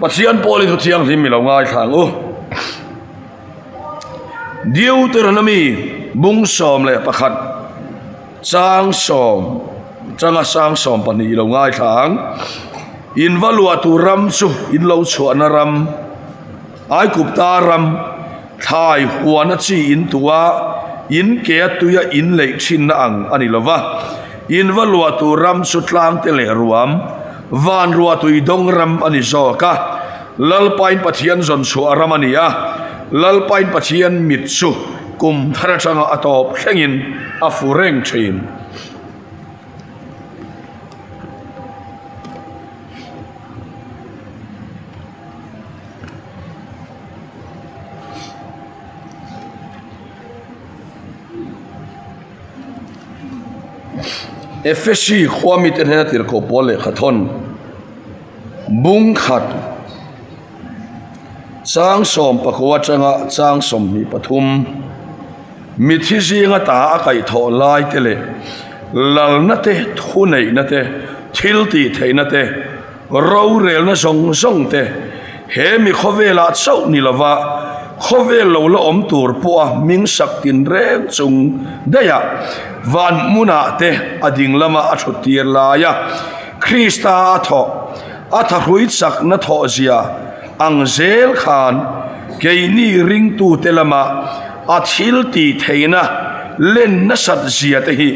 Pathian pawlin thu thianghlim i lo ngaithla ang u. Deuteronomy bung 11 chang sawm changa sang 12 i lo ngaithla ang. In va luah tur ram chu in lo chhuahna ram Aigupta ram thlai huana chi in tua in ke a tuia in leih thinna ang a ni lo va. In va luah tur ram chu tlangte leh ruam van ruah tui dawng ram a ni zawk a. Lalpain Pathian zawn chhuah ram a ni a, Lalpain Pathian mit chu kum thar atanga a tawp thlengin a fu reng thin. Efesi khua mite hnena tirhkoh pawl lehkha thawn bung khat chang 19 atanga chang 23 mithi zinga ta a kaihthawh lai te leh lalna te thuneihna te thil tih theihna te Rorelna zawng zawng te he mi khawvelah chauh ni lova khawvel lo la awm tur pawha hming sak tin reng chung daih a, van hmunah te a ding lama a thut tir lai a, Krista a thawh, a thahrui chakna thawh zia ang zel khan keini ringtute lama a thil tih theihna len nasat zia te hi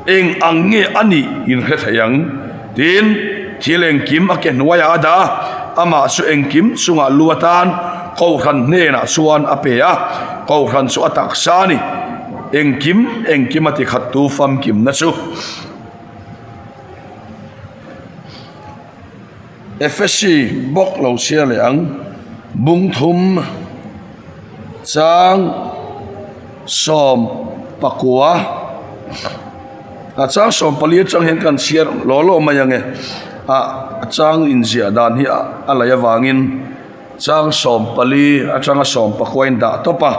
Eng ang nge a nih in hre thei ang? Tin, thil engkim a ke hnuaiah a dah a, amah chu engkim chungah lu atan Kohhran hnenah chuan a pe a, Kohhran chu a taksa a ni. Engkim engkim a tikhattu famkimna chu. Efesi bawk lo chhiar leh ang. Bung thum chang 19 a chang 14 atang hian kan chhiar law law mai ang e. A chang inziah dan hi a laih avangin. Chang 14 atanga 19 in dah tawp a,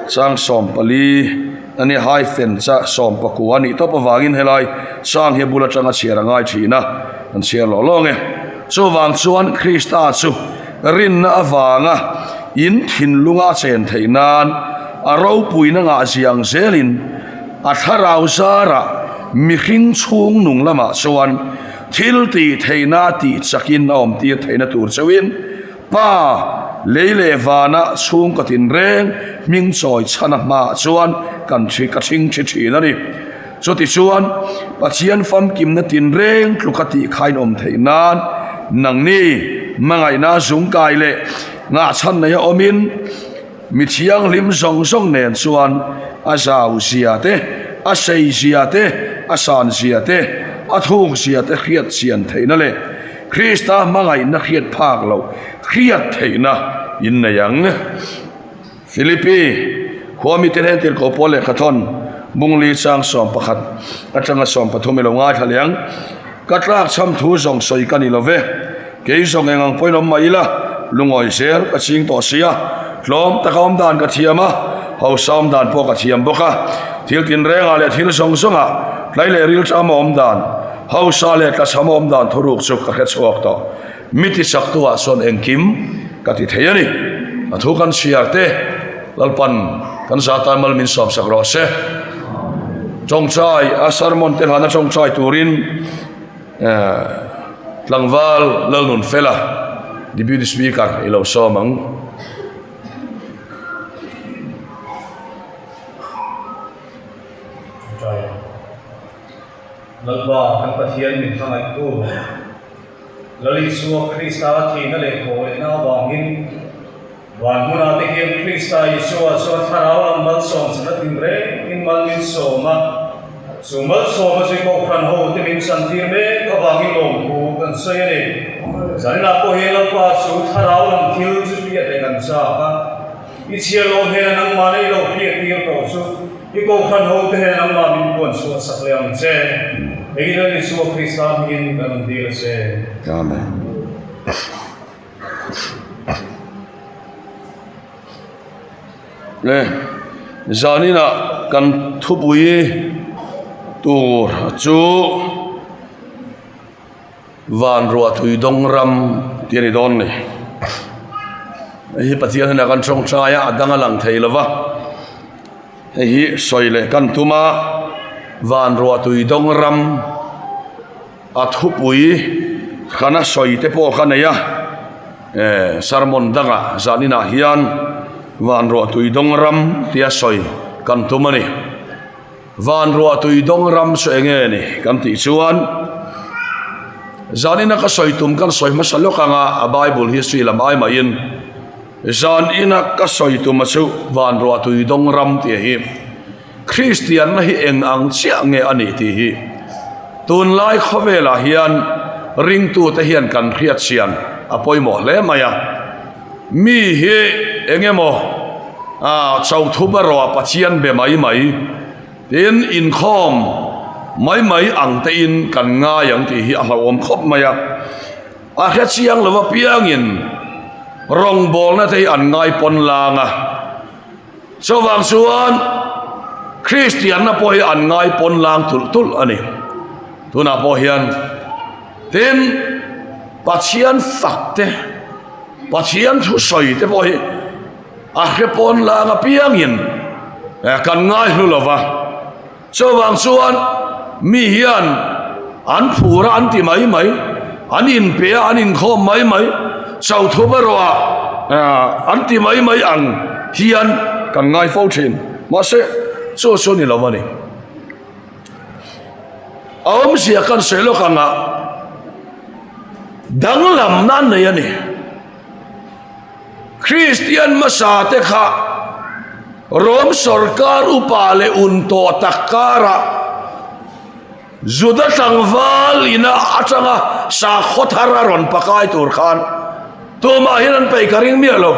chang 14 a nia hyphen cha 19 a nih tawp avangin helai chang hi a bul atanga chhiar a ngai thin a, kan chhiar lawh lawng e. Chuvang chuan Krista chu rinna avanga in thinlunga a chen theih nan a ropuina ngah ziang zelin a thlarau zarah mihring chhung nung lamah chuan Thil tih theihna tih chakin a awm tir theihna tur chauhin Pa, lei leh vana chhungkaw tinreng hming chawi chhana hmaah chuan kan thi ka thing thi thin a ni. Chutichuan, Pathian famkimna tinreng tluka tih khain awm theih nan nangni hmangaihna zungkai leh ngahchhan neia awmin, Mi thianghlim zawng zawng nen chuan a zau zia te, a sei zia te, a san zia te, a thuk zia te hriat chian theihna leh Krista hmangaihna hriat phak loh hriat theihna in nei ang. Philippi khua mite hnen tirhkoh pawl lehkha thawn bungli chang 11 atanga 13 i lo ngaithla leh ang. Ka tlak chham thu zawng sawi ka ni lo ve. Kei zawng eng ang pawhin awm mah ila, lungawi zel ka ching tawh si a, tlawm taka awm dan ka thiam a, hausa awm dan pawh ka thiam bawk a. Thil tinrengah leh thil zawng zawngah tlai leh rilṭama awm dan, hausa leh tlachhama awm dan thuruk chu ka hre chhuak tawh. Mi tisaktuah chuan engkim ka ti thei a ni. A thu kan chhiar te, Lalpan kan za tan mal min sawmsak rawh se. Tawngtai a sermon te hlana tawngtai turin Tlangval Lalnunfela, Deputy Speaker i lo sawm ang. Tawngtai Lalpa kan Pathian min hmangaihtu Lal Isua Krista thihna leh thawhlehna avangin Van hmunah te hian Krista Isua chuan thlarau lam malsawm chana tin rengin mal min sawm a, chu malsawma chu Kohhran ho te min chantir mek avangin lawmthu kan sawi a ni. Zaninah pawh hian Lalpa chu thlarau lam thil chu hriat leh kan chak a, i chhiar loh hnena nangmah nei lo hriat tir tawh chu i Kohhran ho te hnena nangmah min puan chhuah sak leh ang che. Hei Lal Isua Krista hmingin kan rawn dil a che. Amen. Le zaninah kan thupui tur chu van ruah tui dawng ram tih a ni dawn a ni. Hei hi Pathian hnenah kan tawngtai a, a dang a lang thei lo va. Hei hi sawi leh kan tum a, van ruah tui dawng ram a thupui kana sawi te pawh ka nei a, eh sermon dangah zaninah hian van ruah tui dawng ram tia sawi kan tum a ni. Van ruah tui dawng ram chu eng nge ni kan tih chuan zanina ka sawi tum kan sawi hmasa lawk anga a Bible history lam ai mahin zanina ka sawi tuma chu van ruah tui dawng ram tih hi Kristianna hi eng ang chiah nge a nih tih hi tunlai khawvelah hian ringtute hian kan hriatchian a pawimawh hle mai a. Mi hi eng emaw ah chauthum erawh Pathian be mai mai tin inkhawm mai mai ang te in kan ngai ang tih hi a hlauhawm khawp mai a. A hre chiang lo apiangin rawngbawlna te hi an ngai pawn lang a. Chuvang chuan Kristianna pawh hi an ngai pawn lang tulh tulh a ni. Tunah pawh hian tin Pathian fak te, Pathian thu sawi te pawh hi a hre pawn lang apiangin kan ngai hlu lo va. Chuvang chuan mi hian an phur a an ti mai mai, an inpe a an inkhawm mai mai, chauthum erawh ah an ti mai mai ang hian kan ngai fo thin. Mahse chu chu ni lo a ni. A awmzia kan sawi lawk anga danglamna an nei a ni. Kristian hmasa te kha Rom sawrkar upa leh un tawh tak karah Juda tlangval ina atanga sakhaw thar a rawn pakai tur khan tumah hian an peih ka ring miah lo.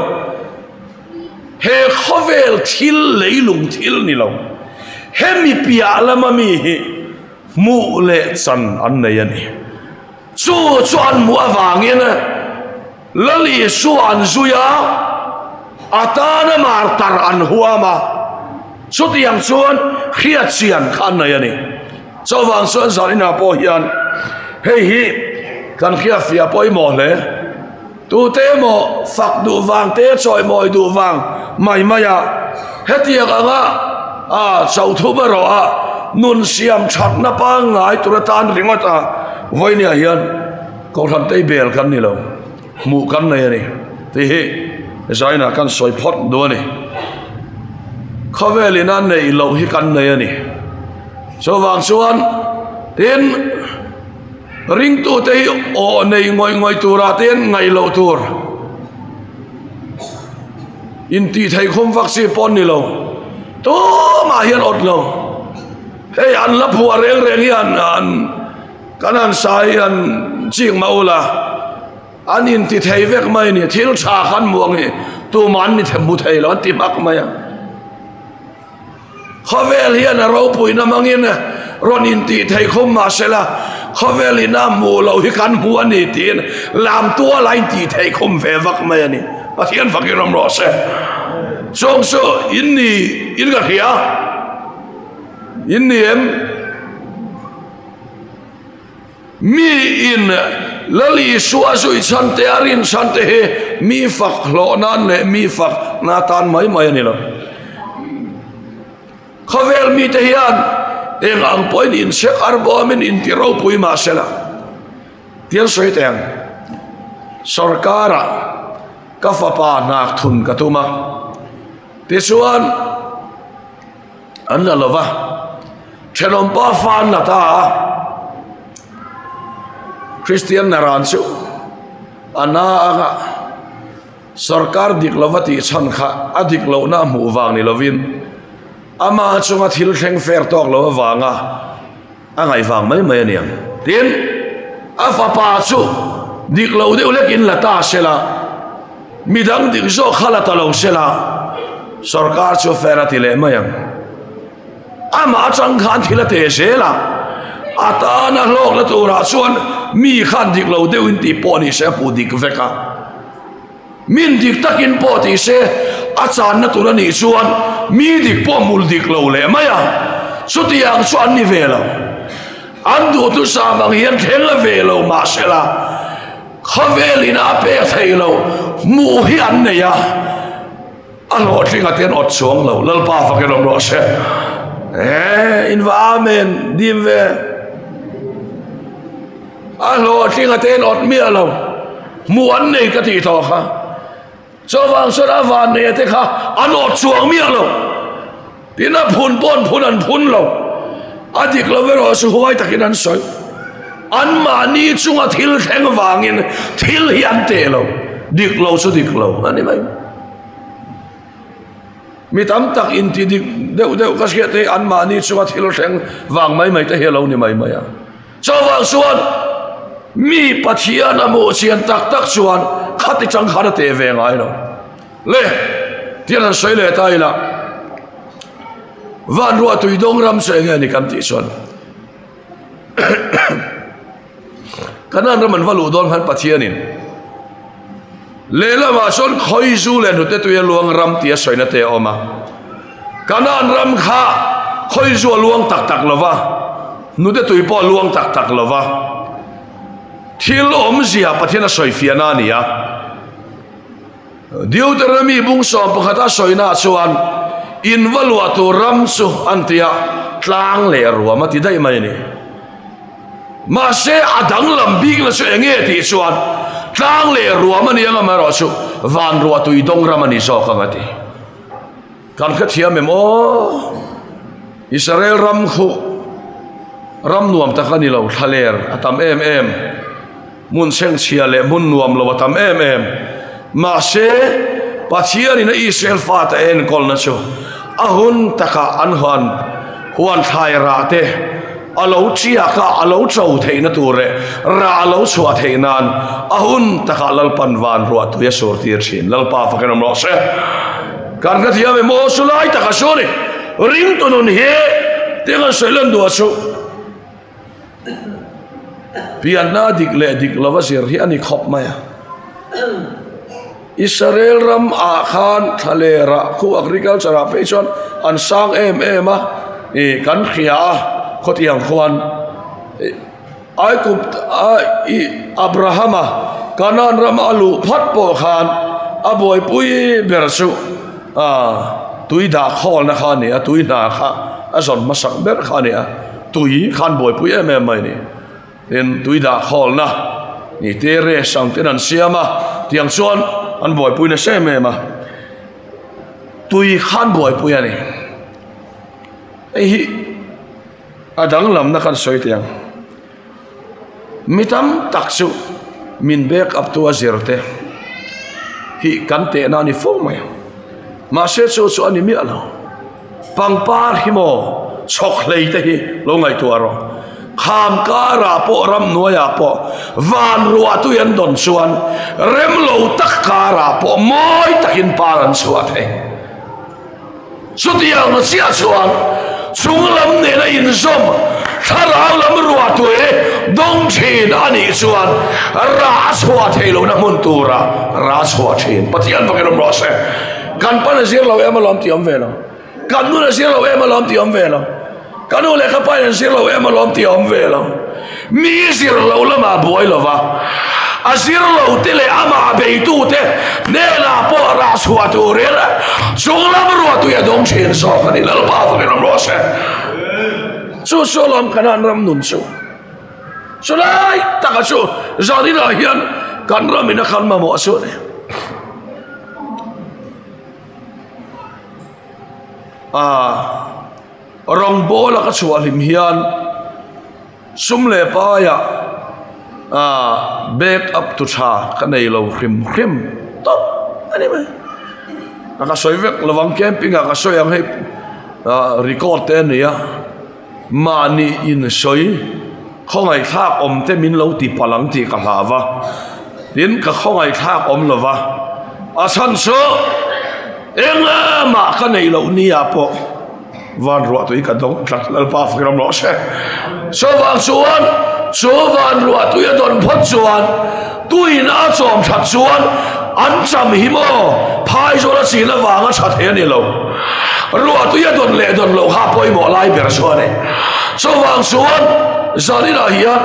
He khawvel thil leilung thil ni lo, hemi piah lama mi hi hmuh leh chan an nei a ni. Chu chu an hmuh avangin Lal Isua an zui a, a tana martar an huam a, chutiang chuan hriatchian kha an nei a ni. Chuvang chuan zaninah pawh hian hei hi kan hriatfiah pawimawh hle. Tute emaw fak duh vang te, chawimawi duh vang mai mai a, hetiang anga a chauthum erawh a nun siam thatna pangngai tur atan ringawt a, vawinia hian Kohhran tei bel kan ni lo, hmuh kan nei a ni tih hi Zaina kan sawi phawt duh a ni. Khawvel ina neih loh hi kan nei a ni. Chuvang chuan tin ringtute hi aw nei ngawih ngawih turah te hian ngaih loh tur intih theih khum vak chi pawh ni lo, tumah hian awt lo. Hei an la phuah reng reng hian an. Kan han sa hi han chik mah ula, an inti thei vek mai a ni, thil tha khan hmu ang hi tumah an ni hmu thei lo an ti hmak mai a. Khawvel hian a ropuina hmangin rawn intih thei khum mah se la, khawvel ina hmuh loh hi kan hmu a ni tiin lam tual a intih theih khum ve vak mai a ni. Pathian fakin awm rawh se. Chung chu in ni in ka hria, in ni em? Mi in Lal Isua zui chhan te a rin chhan te hi mi fak hlawh nan leh mi fak na tan mai mai a ni lo. Khawvel mite hian eng ang pawhin inchhek arbawmin inti ropui mah sela tiang sawi teh ang. Sorkara ka fapa hnak thun ka tum a, tichuan An la lo va, thenawm pa fa an la ta a, Kristian naran chu a na anga sorkar dik lova tih chhan kha a dik lohna a hmuh vang ni lovin ama chunga thil thleng fer tawk lo avanga A ngaih vang mai mai a niang. Tin, a fapa chu dik lo deuh lekin la ta se la, midang dik zawk kha la ta lo se la, sorkar chu fair a ti leh mai ang. Amah atang khan thil a teh zel a, a tana hlawkna turah chuan mi khan dik lo deuhin tih pawh ni se a puh dik vek a. Min dik takin pawh ti se, a channa tur a nih chuan mi dik pawh hmul dik lo leh mai a, chutiang chu an ni ve lo. An duhthusam ang hian thleng a ve lo mahsela, khawvelin a pek thei lo. Hmuh hi an nei a, a hlawhtling a te an awt chuang lo. Lalpa fakin awm rawh se. Ee, in va amen dim ve. A hlawhtling a te an awt miah lo. Hmuh an nei ka tih tawh kha. Chuvang chuan a vanneia te kha an awt chuang miah lo. Tin a phun pawh an phun an phun lo. A dik lo erawh chu huai takin an sawi. Anmahni chunga thil thleng vangin thil hi an teh lo. Dik lo chu dik lo a ni mai. Mi tam tak inti dik deuh deuh ka hriat te hi anmahni chunga thil thleng vang mai mai te hi a lo ni mai mai a. Chuvang chuan mi Pathian a hmuh chian tak tak chuan khati chang khan a teh ve ngai lo. Le, tiang han sawi leh ta ila, van ruah tui dawng ram chu enge ni kan tih chuan Kanan ram an va luh dawn khan Pathianin lehlamah chuan khawizu leh hnute tui a luang ram tih a sawina te a awm a. Kanan ram kha khawizu a luang tak tak lo va, hnute tui pawh a luang tak tak lo va. Thil awmzia Pathian a sawi fiahna a ni a. Deuteronomy bung 11 a sawinaah chuan in va luah tur ram chu an ti a, tlang leh ruam a ti daih mai a ni. Mahse a danglam bikna chu eng nge tih chuan tlang leh ruam a ni ang amaherawhchu van ruah tui dawng ram a ni zawk ang a ti. Kan hrethiam em aw? Israel ram khu ram nuam tak a ni lo, thlaler a tam em em. Hmun chhengchhia leh hmun nuam lo a tam em em. Mahse, Pathianin a Israel fate a enkawlna chu a hun takah an huan huan thlai rah te a lo chiak a, a lo cho theihna tur leh rah a lo chhuah theih nan a hun takah Lalpan van ruah tui a sur tir thin. Lalpa fakin awm rawh se. Kan ka thiam em aw su lai taka su ni. Ringtu nun hi tiang an sawi lan duh a chu. Pianna dik leh dik lova zir hi a ni khawp mai a. Israel ram ah khan thlalerah khu agriculture ah phei chuan an sang em em a, ih kan hria a khawtiang khuan Aikupt a ih Abrahama Canaan rama a luh phat pawh khan a buaipui ber chu ah tui dah khawlna kha a ni a, tui hna kha a zawn hmasak ber kha a ni a. Tui khan buaipui em em mai a ni. Tin, tui dah khawlna ni te rest ang ten an siam a, tiang chuan an buaipui nasa em em a. Tui khan buaipui a ni. Hei hi a danglamna kan sawi teh ang. Mi tam tak chu min back up tu a zir te hi kan tehna a ni fo mai ang. Mahse chu chu a ni miah lo. Pangpar hi maw chhawk hlei te hi lo ngaihtuah rawh. Kham karah pawh ramhnuaiah pawh van ruah tui an dawn chuan rem lo tak karah pawh mawi takin par an chhuah thei. Chutiang chiah chuan chung lam nena inzawm thlarau lam ruahtui dawng thin a nih chuan rah a chhuah theih lohna hmun tura rah a chhuah thin. Pathian fakin awm rawh se. Kan pan a zir lo em alawm tih awm ve lo. Kan nun a zir lo em alawm tih awm ve lo. Ka nu leh ka pa in an zir lo em alawm tih a awm ve lo. Mi zir lo lamah buai lo va, a zir lo te leh amah beitu te hnenah pawh rah chhuah turin chung lam ruahtui a dawng thin zawk a ni. Lalpa fakin awm rawh se. Chu chu alawm Kanaan ram nun chu. Chulai taka chu zaninah hian kan ramin a kan mamawh chu a ni. Aa. Rawngbawla ka chhuah hlim hian sum leh paiah back up tu tha ka nei lo hrim hrim tawp a ni mai. A ka sawi vek lovang camping ah ka sawi ang hei record te a ni a mahni insawi khawngaihthlak awm te min lo ti palh ang tih ka hlau va tin ka khawngaihthlak awm lo va a chhan chu Engmah ka neih loh nia pawh van ruah tui ka dawng tlat Lalpa fak ram rawh se. Chuvang chuan chu van ruah tui a dawn phawt chuan tuin a chawm that chuan an cham hi maw phaizawl a chin avanga tha thei a ni lo. Ruah tui a dawn leh dawn loh kha pawimawh lai ber chu a ni. Chuvang chuan zaninah hian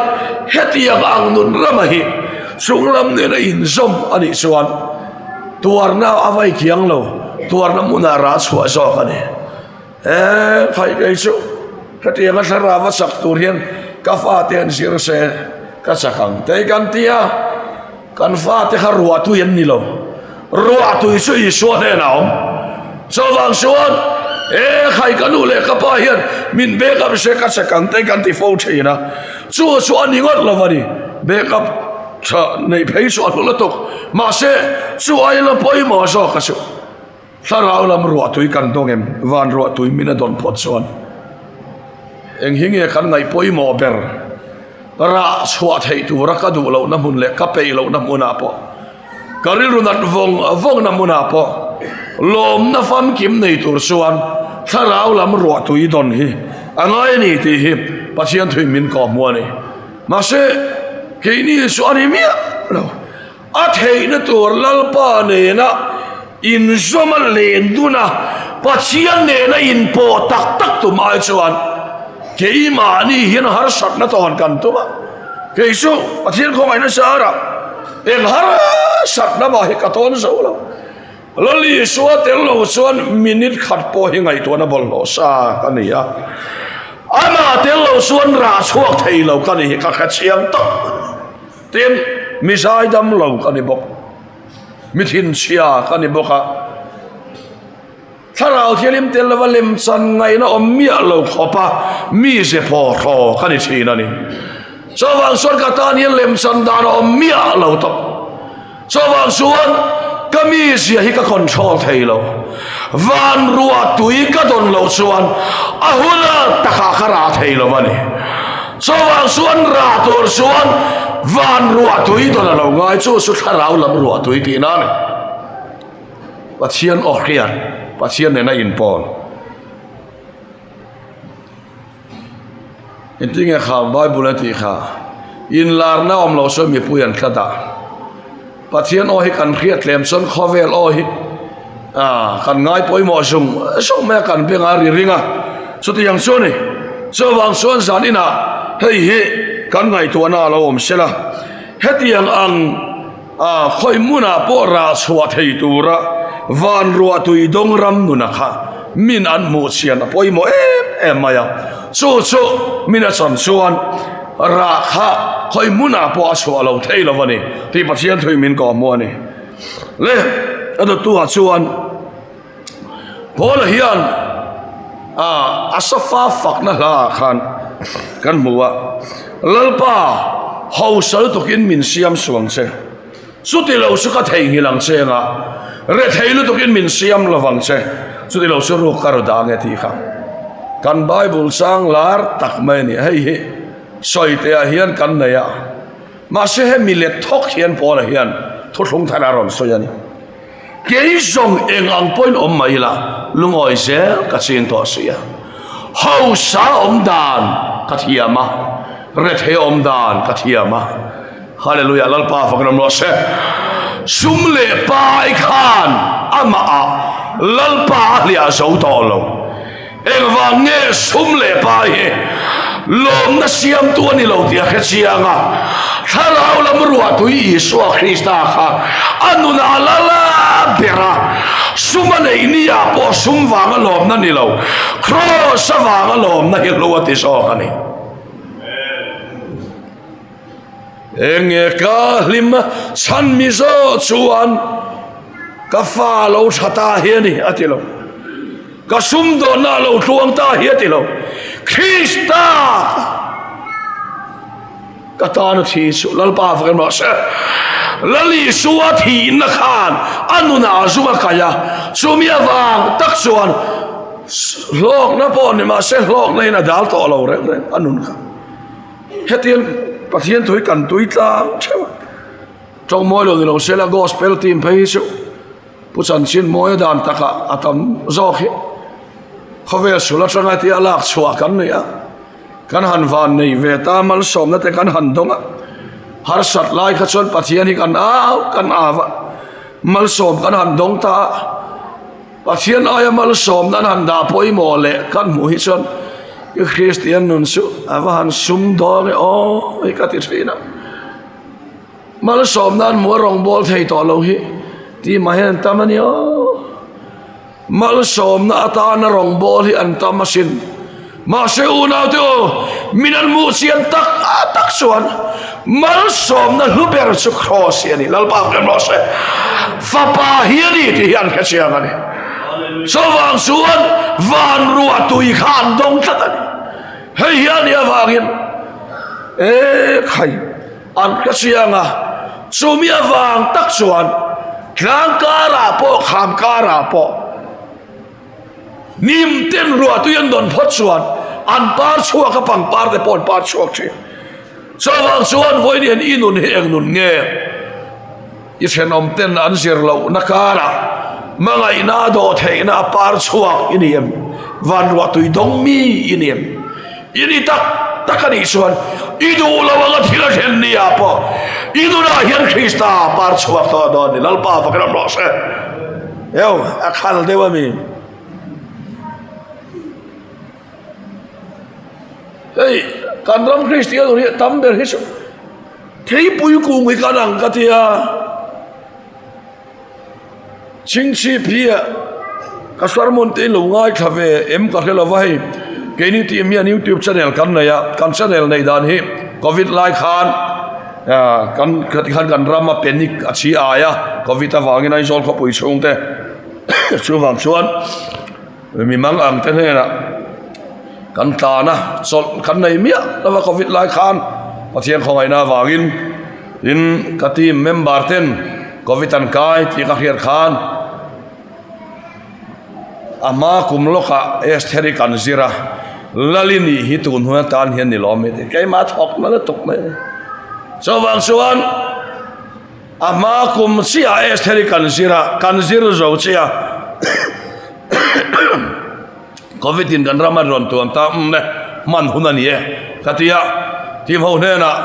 hetiang ang nun rama hi chunglam nena inzawm a nih chuan. Tuarna a vai kiang lo, tuarna hmunah rah chhuah zawk a ni. He phai kei chu hetianga thlarau a chak tur hian ka fate an zir se ka chak ang tei kan ti a, kan fate kha ruahtui an ni lo. Ruahtui chu Isua hnenah a awm. Chuvang chuan he khai ka nu leh ka pa hian min back up se ka chak ang tei kan ti fo thin a, chu chu a ni ngawt lo a ni. Back up tha neih phei chu a hlu lutuk. Mahse chu aia la pawimawh zawk a chu. Thlarau lam ruahtui kan dawng em? Van ruahtui min a dawn phawt chuan eng hi nge kan ngaih pawimawh ber? Rah chhuah theih tura ka duh lohna hmun leh ka peih lohna hmunah pawh, ka rilru nat vawng vawngna hmunah pawh lawmna famkim nei tur chuan thlarau lam ruahtui dawn hi a ngai a ni tih hi Pathian thuin min kawhhmuh a ni. Mahse, keini chu a ni miah lo. A theihna tur Lalpa nena inzawma len dun a, Pathian nena inpawh tak tak tum ai chuan keimahni hian harsatna tawn kan tum a. Kei chu Pathian khawngaihna zarah eng harsatna mah hi ka tawn zo lo. Lal Isua tel lo chuan minute khat pawh hi ngaihtuahna bawlhhlawh sa ka ni a, amah tel lo chuan rah chhuak thei lo ka ni hi ka hrechiang tawp a ni. Tin, mi zaidam lo ka ni bawk, mi thinchhia ka ni bawk a, Thlarau Thianghlim tel lova lemchan ngaihna awm miah lo khawpa mi ze phawhraw ka ni thin a ni. Chuvang chuan ka tan hian lemchan dan a awm miah lo tawp. Chuvang chuan ka mizia hi ka control thei lo. Van ruah tui ka dawn loh chuan a huna takah ka rah thei lo a ni. Chuvang chuan rah tur chuan van ruah tui dawn a lo ngai chu chu thlarau lam ruah tui tihna a ni. Pathian aw hriat, Pathian nena inpawn. Engtinge kha Bible a tih kha? Inlarna awm loh chuan mipui an tlat a. Pathian aw hi kan hriat tlem chuan khawvel aw hi ah kan ngai pawimawh zung zung mai a kan beng a ri ring a. Chutiang chu a ni. Chuvang chuan zan inah hei hi kan ngaihtuahna a lo awm sel a. Hetiang ang A khawi hmunah pawh rah chhuah thei tura van ruah tui dawng ram nuna kha min an hmuh chhian a pawimawh em em mai a. Chu chu min a chan chuan rah kha khawi hmunah pawh a chhuah lo thei lo a ni tih Pathian thui min kawhhmuh a ni. Le a dawttuah chuan Paula hian a Asafa fakna hla ah khan kan hmu a, Lalpa, hausa lutukin min siam suang che, chuti lo chu ka theihnghilh ang che anga, rethei lutukin min siam lo vang che, chuti lo chu ruk ka ru dang e tih kha kan Bible chang lar tak mai a ni. Hei hi sawitea hian kan nei a, mahse hemi let thawk hian Paula hian thuthlung thar a rawn sawi a ni. Kei zawng eng ang pawhin awm mai ila, lungawi zel ka ching tawh si a. Hausa awm dan ka thiam a, rethei awm dan ka thiam a. Hallelujah, Lalpa fak ram rawh se. Sum leh pai khan amah ah Lalpa a hliah zo tawh lo. Engvang nge sum leh pa hi lawmna siamtu a ni lo tih a hre chiang a, thlarau lam ruahtui Isua Krista kha a nunah a la la ber a, sum a neih ni ah pawh sum vanga lawmna ni lo, Kraws avanga lawmna hi hlu a ti zawk a ni. Enge ka hlim chhan Mizo chuan ka fa lo tha ta hi a ni a ti lo. Ka sumdawnna a lo tluang ta hi a ti lo. Krista ka tan a thi chu Lalpa fak em rawh se. Lal Isua thihna khan a nunah a zung a kai a, chumi avang tak chuan hlawkna pawh ni mahse hlawkna in a dal tawh lo reng reng a nun kha. Hetiang Pathian thu hi kan tui tlang theuh a, tawngmawi lo ni lo se la gospel team phei hi chu Pu Chanchin Mawia dan takah a tam zawk hi khawvel sul atanga tia lak chhuah kan ni a, kan han van nei ve ta malsawmna te kan han dawng a, harsat lai kha chuan Pathian hi kan au kan au a, malsawm kan han dawng ta a. Pathian aia malsawmna an han dah pawimawh leh kan hmuh hi chuan i Kristian nun chu a va han sum dawn e aw hi ka ti thin a. Malsawmna an hmuh a rawngbâwl thei tawh lo hi. Team ah hian an tam a ni aw. Malsawmna atana rawngbâwl hi an tam asin. Mahse unaute aw, min an hmuh chian tak tak chuan malsawmna hlu ber chu Kraws hi a ni. Lalpa hmel rawh se. Fapa hi a ni tih hi an hre chiang a ni. Chuvang chuan van ruah tui kha an dawng tlat a ni. Hei hi a nih avangin e khai an hre chiang a, chumi avang tak chuan tlang karah pawh kham karah pawh Nim ten ruah tui an dawn phawt chuan an par chhuak a, pangpar te pawh an par chhuak thin. Chuvang chuan vawiin hian i nun hi eng nun nge? I thenawm ten an zir lohna karah hmangaihna dawh theihna a par chhuak i ni em? Van ruah tui dawng mi i ni em? I ni tak tak a nih chuan i duh lo anga thil a thlen ni ah pawh i nunah hian Krista par chhuak tawh dawn ni. Lalpa fak ram rawh se. Eo, a khal deuh a mi. Hei, kan ram Kristian tur hi tam ber hi chu theipui kung hi kan ang ka tia. Chingchhip hi ka sermon te in lo ngaithla ve em ka hre lova hei. Keini team hian youtube channel kan nei a, kan channel neih dan hi covid lai khan kan khan kan ram a panic a chhi ai a, covid avangin Aizawl khawpui chhung te chuvang chuan mi mang ang te hnenah kan tlan a, chawlh kan nei miah lova covid lai khan Pathian khawngaihna avangin tin ka team member ten covid an kai tih ka hriat khan. A hma kum lawkah Estheri kan zir a, Lali nih hi tun hun atan hian ni lawm heti keimah thawk na lutuk mai a ni. Chuvang chuan a hma kum chiah Estheri kan zir a, kan zir zo chiah Covid in kan ram a rawn tuam ta umm le hman hun a ni e ka ti a, team ho hnenah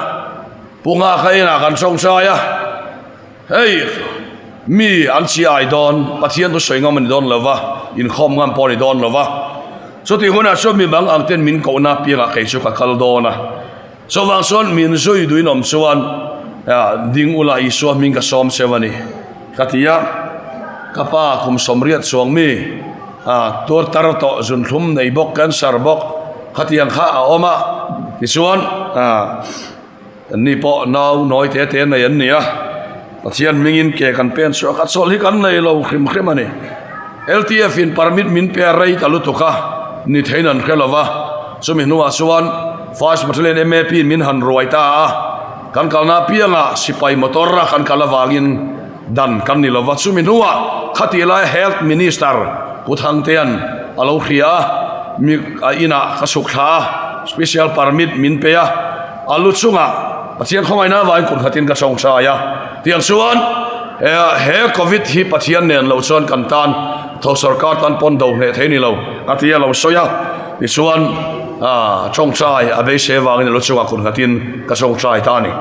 Pu Nghaka inah kan tawngtai a. Hei, mi an chi ai dawn, Pathian thu sawi ngam a ni dawn lo va, inkhawm ngam pawh a ni dawn lo va. Chutih hunah chuan mi bang ang ten min kohna apiangah kei chu ka kal dawn a. Chuvang chuan min zui duin awm chuan ding ula Isua hming ka sawm cheu a ni, ka ti a. Ka pa kum sawmriat chuang mi, tuar tar tawh zunthlum nei bawk, cancer bawk, khatiang kha a awm a. Tichuan. Anni pawh nau nawi te te nei an ni a, Pathian hmingin ke kan pen chhuak a, chawlh hi kan nei lo hrim hrim a ni. LTF in permit min pe a rei ta lutuk a, ni theiin an hre lo va, chumi hnuah chuan First Battalion MAP in min han ruai ta a, kan kalna apiangah sipai motor a kan kal avangin dan kan ni lo va, chumi hnuah khatih laia Health Minister Pu Thangtea'n a lo hria a, mi a inah ka chhuk thla a, special permit min pe a. A lu chungah Pathian khawngaihna avangin kut nghatin ka chawngchai a, tiang chuan he Covid hi Pathian nen lo chuan kan tan tho sorkar tan pawn do hneh thei ni lo a ti a lo sawi a, tichuan chawngchai a beisei avangin a lu chungah kut nghatin ka chawngchai ta a ni.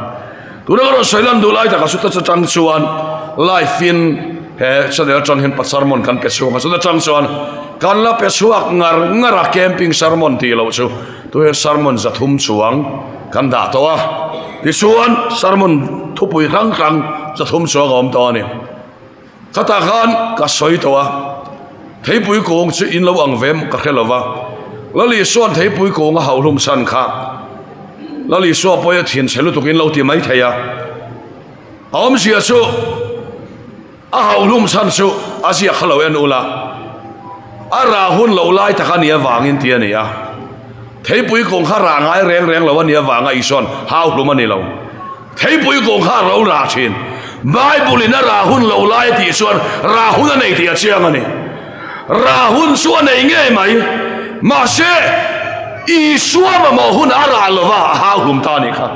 Tuna ka rawn sawi lan duh lai takah chuta chutang chuan live in he channel atang hian pa sermon kan pe chhuak a, chuta tang chuan kan la pe chhuak ngar ngar a camping sermon tih loh chu. Tuiah sermon 300 chuang kan dah tawh a, tichuan sermon thupui hrang hrang 300 chuang a awm tawh a ni. Khatah khan ka sawi tawh a, theipui kung chu in lo ang ve ka hre lo va, Lali Isua'n theipui kung a hauhlum chhan kha Lali Isua pawh hi a thinchhe lutuk in lo ti mai thei a, a awmzia chu A hauhlum chhan chu a ziak kha lo en ula, a rah hun lo lai tak a nih avangin ti a ni a. Theipui kung kha rah ngai reng reng lo a nih avanga Isua'n hauhlum a ni lo. Theipui kung kha a ro rah thin. Bible-in a rah hun lo lai a tih chuan rah hun a nei tih a chiang a ni. Rah hun chu a nei ngei mai. Mahse, Isua mamawh hun a rah lova a hauhlum ta a nih kha.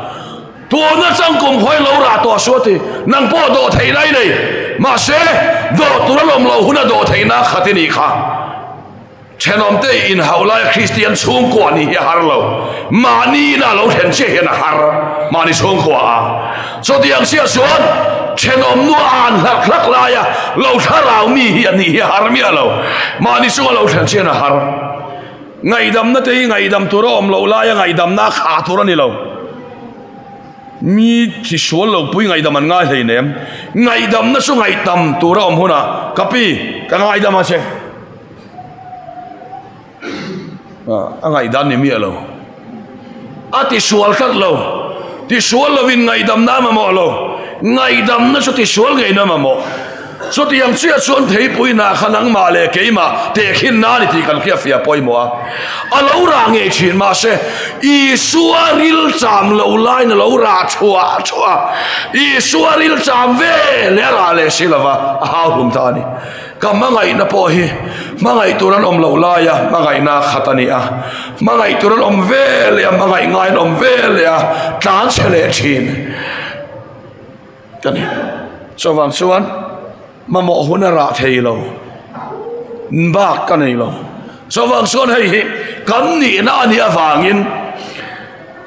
Tuna changkum khawi lo rah tawh suh a ti. Nang pawh dawh theihna i nei. Mahse, dawh tur a lawm loh huna dawh theihna khat i nih kha. Thenawmte inhauh laia Kristian chhungkua nih hi a har lo. Mahni ina lo then chiah hian a har mahni chhungkua a. Chutiang chiah chuan thenawm nu a an hlak hlak laia lo thlarau mi hi a nih hi a har miah lo. Mahni chunga lo then chiah hian a har. Ngaihdamna te hi ngaihdam tur a awm loh laia ngaihdamna a khah tur a ni lo. Mi tisual lo pui ngaihdam an ngai hleinem. Ngaihdamna chu ngaihdam tura awm hunah ka pi ka ngaidam a che. A ngaihdan ni miah lo. A tisual tlat lo. Tisual lovin ngaihdamna a mamawh lo. Ngaihdamna chu tisual ngeina mamawh. Chutiang chiah chuan theipui hna kha nangmah leh keimah tehkhin na ni tih kan hriatfiah pawimawh a. A lo rah ngei thin mahse Isua rilcham lo laiin a lo rah chhuah chhuah a. Isua rilcham ve leh a rah leh si lova a hau hlum ta a ni. Ka hmangaihna pawh hi hmangaih tur an awm loh laia hmangaihna khat a ni a. Hmangaih tur an awm ve leh a hmangaih ngai an awm ve leh a tlan chhe leh thin. Ka ni. Chuvang chuan mamawh hun a rah thei lo, bak ka nei lo. Chuvang chuan hei hi kan nihna a nih avangin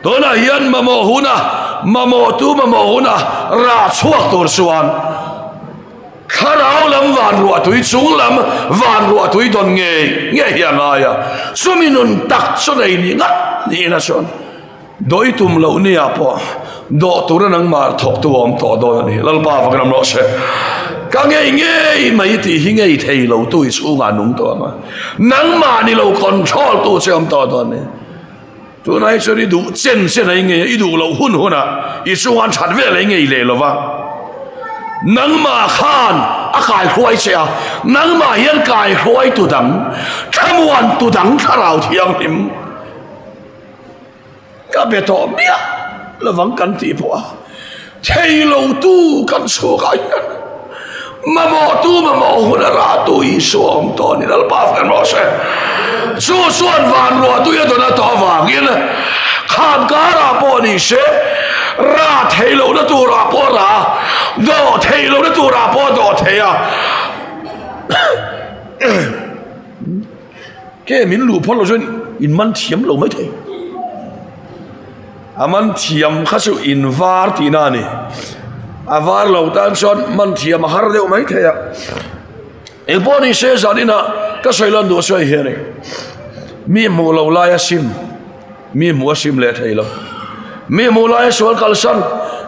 tunah hian mamawh huna mamawhtu mamawh huna rah chhuak tur chuan thlarau lam van ruahtui chung lam van ruahtui dawn ngei ngei hi a ngai a. Chumi nun tak chu nei ni ngat niin a chuan. Dawih tum loh nia pawh dawh tura nangmah thawktu a awm tawh dawn a ni. Lalpa va ram rawh se. Ka ngei ngei mai tih hi ngei thei lo tu i chhungah nung tawh ang a. Nangmah ni lo control tu che awm tawh dawn a ni. Tunah hi chuan i duh chen chen a i ngei a, i duh loh hun hunah i chungah an that vel a i ngei leh lo va. Nangmah khan a kaihruai che a, nangmah hian kaihruai tu dang, thlamuan tu dang thlarau thianghlim. Ka be tawh miah lovang kan tih pawh a thei lo tu kan chhuak ah hian mamawh tu mamawh hun a rah tu Isua awm tawh a ni Lalpa fak rawh se. Chu chuan van ruah tui a dawn a tawh avangin kham karah pawh ni se rah thei lohna turah pawh a rah a, dawh thei lohna turah pawh a dawh thei a. Ke min luh phawt lo chuan in man thiam lo mai thei. A man thiam kha chu in var tihna a ni. A var lo tan chuan man thiam a har deuh mai thei a. Eng pawh ni se zan inah ka sawi lan duh sawi hi a ni. Mi hmuh lo lai a sim, mi hmuh a sim leh thei lo. Mi hmuh lai a sual kalsan,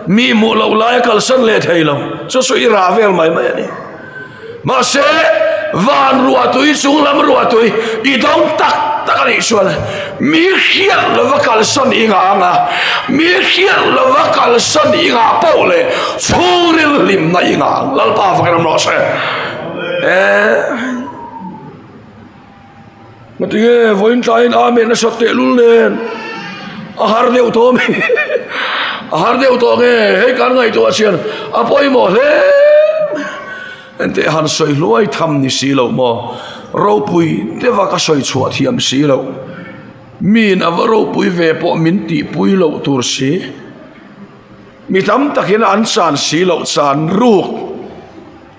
mi hmuh loh lai a kalsan leh thei lo. Chu chu i rah vel mai mai a ni. Mahse, van ruahtui chung lam ruahtui i dawng tak tak a nih chuan mi hriat lova kalsan i ngah ang a, mi hriat lova kalsan i ngah poh leh chhungril hlimna i ngah ang. Lalpa fakin awm rawh se. Eh. Ngatinge vawiin tlaiin Amen a sat tehlul nen a har deuh tawh ami a har deuh tawh nge hei kan ngaihtuah chian a pawimawh hle enteh han sawi hluai tham ni si lo maw ropui deuha ka sawi chhuah thiam si loh miin a va ropui ve pawh min tihpui loh tur si mi tam takin an chan si loh chan ruk.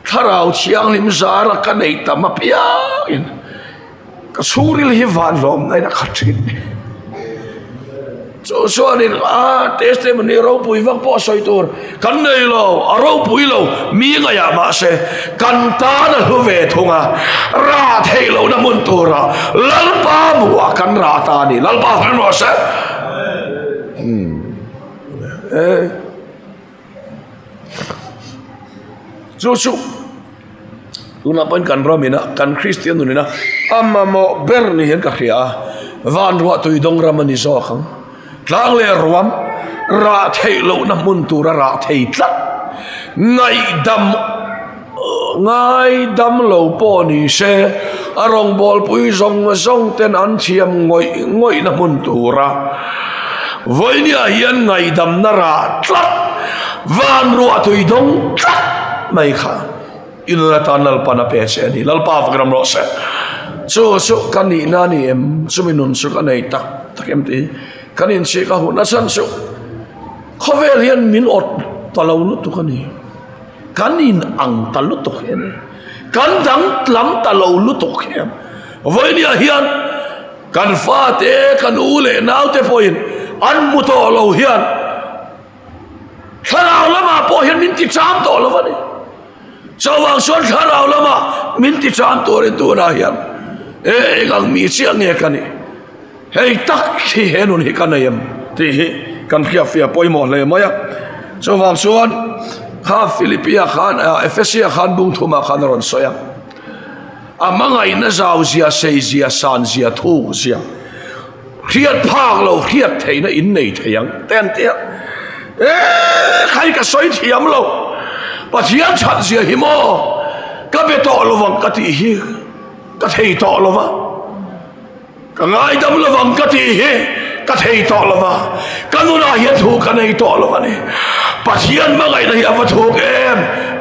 Thlarau Thianghlim zara ka nei tam apiangin ka chhungril hi van hlawmna in a khat thin. Chu chuanin a testimony ropui vak pawh sawi tur kan nei lo, a ropui lo mi ngaihah mahse kan tan a hlu ve thung a, rah theih lohna hmun tura Lalpa hmuhah kan rah ta a ni. Lalpa hman rawh se. E. Chu chu tunah pawhin kan ram ina kan Kristian nun ina a mamawh ber ni hian ka hria a, van ruah tui dawng ram a ni zawk ang. Tlang leh ruam rah theih lohna hmun tura rah thei tlat ngaihdam ngaidam lo pawh ni se a rawngbawlpui zawng zawng ten an thiam ngawih ngawihna hmun tura vawinia hian ngaidamna rah tlat van ruah tui dawng tlat mai kha i nun atan Lalpan a pe che a ni. Lalpa fak ram rawh se. Chu chu ka nihna a ni em? Chumi nun chu ka nei tak tak em tih hi kan inchhik a hun a chhan chu khawvel hian min awt ta lo lutuk a ni. Kan in ang ta lutuk hi a ni. Kan dang lam ta lo lutuk hi a ni. Vawinia hian kan fate, kan u leh naute pawhin an hmu tawh lo hian thlarau lamah pawh hian min ti cham tawh lo a ni. Chuvang chuan thlarau lamah min ti cham turin tunah hian e eng ang mi chiah nge ka nih? Hei tak hi he nun hi ka nei em tih hi. kan hriatfiah pawimawh hle mai a. Chuvang chuan kha Philippia khan Ephesia khan bung thumah khan a rawn sawi a. A hmangaihna zau zia, sei zia, san zia, thuk zia, hriat phak lo, hriat theihna in nei thei ang te an ti a. Eee khai ka sawi thiam lo, Pathian that zia hi maw ka be tawh lo vang ka tih hi ka thei tawh lo va. Ka ngaidam lovang ka tih hi ka thei tawh lo va, ka nunah hian thu ka nei tawh lo a ni. Pathian hmangaihna hi a va thuk em,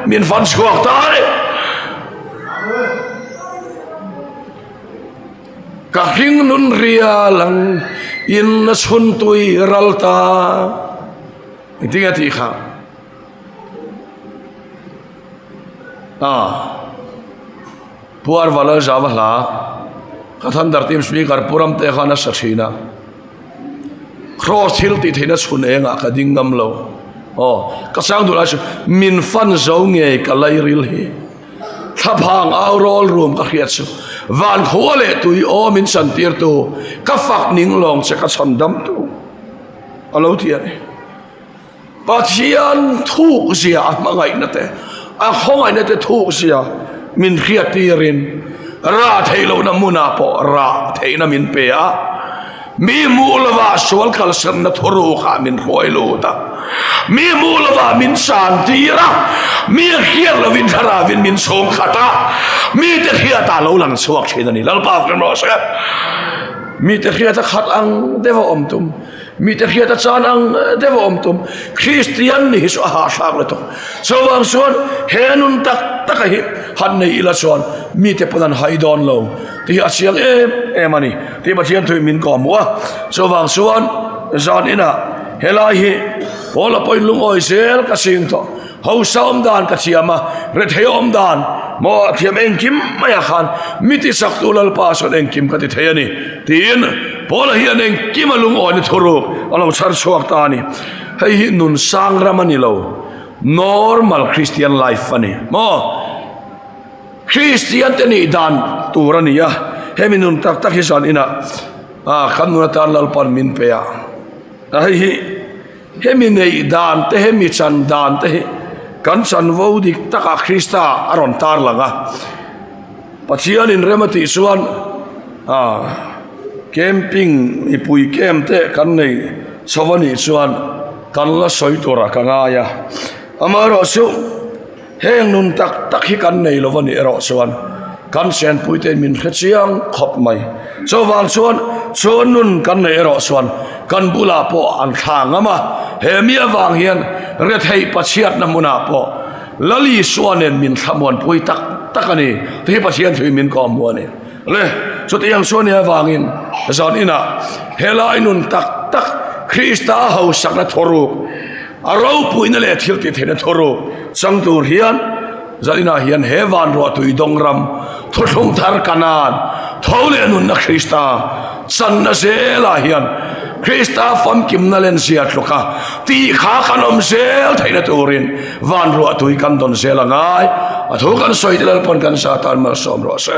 min fan chhuak ta a ni. Ka hring nun rial ang in a chhun tui ral ta. Engtin nge tih kha? Ah. Puar Valal Zava hla ka Thunder Team Speaker Pu Ramte khan a sa thin a, Kraws thil tih theihna chhun engah ka ding ngam lo. Aw, ka chang duh lai chu min fan zo ngei ka lairil hi. Thlaphang au rawl rum ka hriat chu van khua leh tui aw min chan tir tu ka fak ning lawng che ka chhan dam tu a lo ti a ni. Pathian thuk zia a hmangaihna te, a khawngaihna te thuk zia min hriat tirin rah theih lohna hmunah pawh rah theihna min pe a, mi hmuh lovah sual kalsanna thurukah min hruai lut a, mi hmuh lovah min san tir a, mi hriat lovin thlaravin min chhung khat a, mite hriatah lo lang chhuak thin a ni. Lalpa fak rawh se. Mite hriata khat ang deuh a awm tum. Mite hriat a chan ang deuh a awm tum. Kristian ni hi chu a hahthlak le tawh. Chuvang chuan he nun tak taka hi han nei ila chuan mite pawn an hai dawn lo tih hi a chiang em em a ni tih Pathian thuin min kawhhmuh a. Chuvang chuan zan inah helai hi Paula pawhin lungawi zel ka ching tawh. Hausa awm dan ka thiam a, rethei awm dan maw a thiam engkim maiah khan mi tisaktu Lalpa chuan engkim ka ti thei a ni tiin Paula hian engkim a lungawina thuruk a lo chhar chhuak ta a ni. Hei hi nun sang ram a ni lo, normal Christian life a ni maw? Christian te nih dan tur a ni a, hemi nun tak tak hi zan inah kan nun atan Lalpan min pe a, hei hi Hemi neih dan te, hemi chan dan te hi kan chanvo dik takah Krista a rawn tar lang a. Pathianin rem a tih chuan camping mipui camp te kan nei chho a nih chuan kan la sawi turah ka ngai a. Amaherawhchu Heng nun tak tak hi kan nei lo a nih erawh chuan kan chenpuite min hre chiang khawp mai. Chuvang chuan chu nun kan neih erawh chuan kan bulah pawh an thla ngam a, he mi avang hian retheih pachhiatna hmunah pawh Lal Isua nen min thlamuanpui tak tak a ni tih hi Pathian thuin min kawm hmu a ni. Le, chutiang chu a nih avangin zan inah helai nun tak tak Krista hausakna thawruk, A ropuina leh thil tih theihna thuruk chang tur hian Zalinah hian he van ruahtui dawng ram thuthlung thar Kanaan tho leh nunna Krista channa zelah hian Krista famkimna lenzia tluka tih kha kan awm zel theihna turin van ruahtui kan dawn zel a ngai. A thu kan sawi te Lalpawn kan sa tan malsawm rawh se.